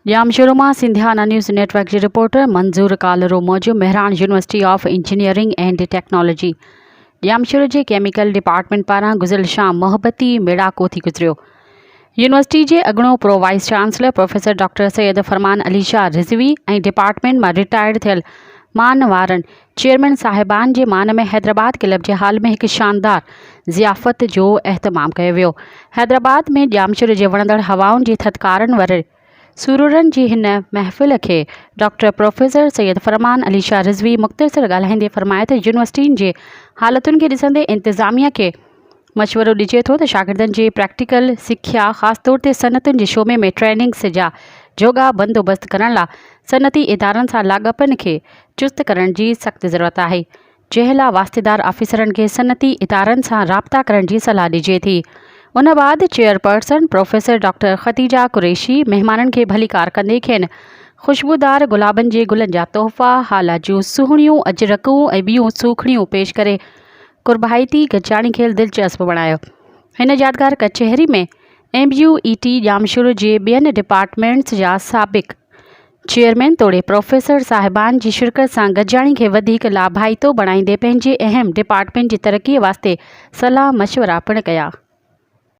ڄامشورو مان Sindhiana news net work جي reporter منظور ڪالرو موجب Mehran university of engineering and technology Jamshoro جي ڪيميڪل ڊپارٽمينٽ پاران گذريل شام محبتي ميڙاڪو ٿي گذريو. يونيورسٽي جي اڳوڻو pro vice chancellor professor doctor Syed Farman Ali Shah Rizvi ۽ department مان رٽائرڊ ٿيل مان وارن چيئرمين صاحبان جي مان ۾ حيدرآباد ڪلب جي هال ۾ هڪ شاندار ضيافت جو اهتمام ڪيو ويو. حيدرآباد ۾ ڄامشوري جي وڻندڙ هوائن جي ٿڌڪارن وري سرورن جي هن محفل کي ڊاڪٽر پروفيسر سيد فرمان علي شاهه رضوي مختصر ڳالهائيندي فرمايو ته يونيورسٽين جي حالتن کي ڏسندي انتظاميا کي مشورو ڏجي ٿو ته شاگردن جي پريڪٽيڪل سکيا خاص طور تي صنعتن جي شعبي ۾ ٽريننگس جا جوڳا بندوبست ڪرڻ لا صنعتي ادارن سان لاڳاپن کي چست ڪرڻ جي سخت ضرورت آهي. جنهن لا واسطيدار آفيسرن کي صنعتي ادارن سان رابطا ڪرڻ جي صلاح ڏجي ٿي. ان بعد chairperson professor doctor Khadija Qureshi مهمانن کي ڀليڪار ڪندي کين خوشبودار گلابن جي گلن جا تحفا، هالا جون سهڻيون اجرڪون ۽ ٻيون سوکڙيون پيش ڪري قربائتي گڏجاڻي کي دلچسپ بڻايو. هن يادگار ڪچهري ۾ M U E T Jamshoro جي ٻين ڊپارٽمينٽس جا سابق چيئرمين توڙي پروفيسر صاحبان جي شرڪت سان گڏجاڻي کي وڌيڪ لاڀائتو بڻائيندي پنهنجي اهم ڊپارٽمينٽ جي ترقي واسطي صلاح مشورا پڻ ڪيا.